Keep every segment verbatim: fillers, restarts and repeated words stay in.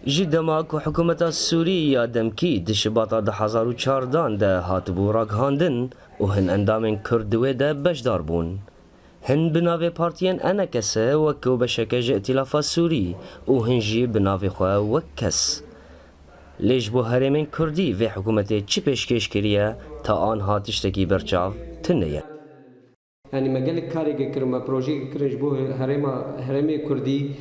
Ji dema ku hikûmeta Sûrî ya demkî di Şibata du hezar û çardan de hatibû ragihandin û hin endamên Kurd di wê de beşdar bûn. Hin bi navê partiyên E N K S wek ku beşeke ji Îtîlafa Sûrî û hin jî bi navê xwe wek kes. Lê ji bo herêmên Kurdî vê hikûmetê çi pêşkêş kiriye, ta anha tiştekî berçav tune ye. Yanî me gelek karê kirin, me projeyê kirin ji bo herêma, herêmê Kurdî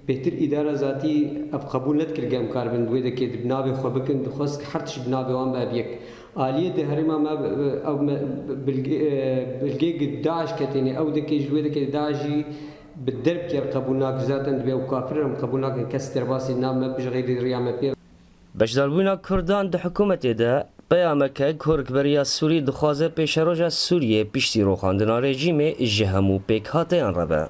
bêtir îdara zatî ev qebûl nedikir, em karibin di wê dekê di navê xwe bikin, dixwest her tişt bi navê wan be ev yek. Aliyê di herêma me, ew me bilgê, bilgê DAIŞ ketêne, ew dekê ji wê dekê DAIŞ jî bi derbkê re qebûl nakir, zaten dibê ew kafir em qebûl nakin, kes derbasî nav me bijixê riya me pê. Beşdarbûna Kurdan di hikûmetê de peyameke ku rikberiya Sûrî dixwaze pêşeroja Sûriyê piştî roxandina rejîmê ji hemû pêkhateyan re be.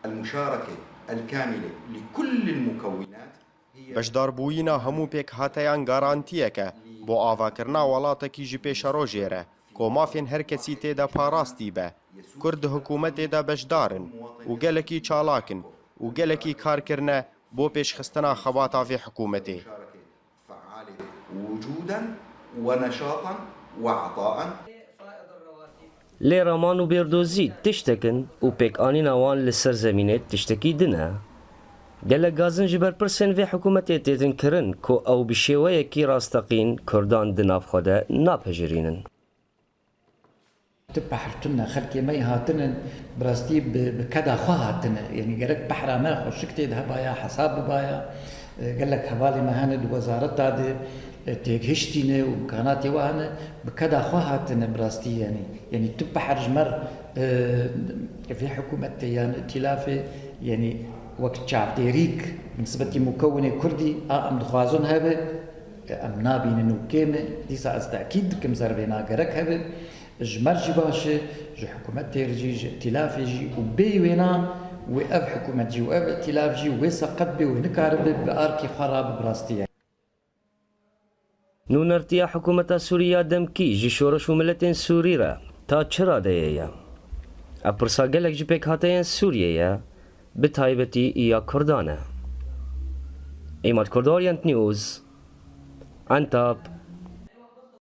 المشاركة الكاملة لكل المكونات هي Beşdarbûyîna hemû pêkhateyan garantiyeke bo avakirina welatekî ji pêşerojê re, ku mafên her kesî tê de parastî be, Kurd di hikûmetê de beşdar in û gelekî çalak in û gelekî kar kirine bo pêşxistina xebata vê hikûmetê. مشاركة فعالة وجودا ونشاطا وعطاء. Lê raman û bêrdozî tiştek in û pêkanîna wan li ser zemînê tiştekî din e. Gelek gazin ji berpirsên vê hikûmetê têtin kirin ku ew bi şêweyekî rasteqîn Kurdan di nav xwe de napejirînin. Tu pehr tune, xelkê me yê hatine, bi rastî bi, bi keda xwe hatine. Yanî gerek pehra me xweşik tê de hebaya, hesab bibaya. E, gelek hevalê me hene di wezareta de, e, têgihiştî ne û imkanatê we hene, bi keda xwe hatine bi rastî yanî. Yanî tu pehr ji me re, e, vê hikûmetê yan îtîlafê, yanî wek çavdêrîk, bi nisbetî mukewinê Kurdî, a em dixwazin hebe, e, em nabînin û kêm e. Dîsa ez tekîd dikim, zer vê nagerek hebe. Ji me re jî baş e, ji hikûmetê re jî, ji îtîlafê jî û bêyî wêna wê ev hikûmet jî û ev îtîlaf jî wê seqet bê û nikaribe bi arkê xwe rabe bi rastî ye. Nûnertiya hikûmeta Sûrî ya demkî ji şoreş û miletên Sûrî re ta çi radeyê ye? Ev pirsa gelek ji pêkhateyên Sûriyê ye, bi taybetî ya Kurdan e. Îmad Kurd, Orient News, Entab.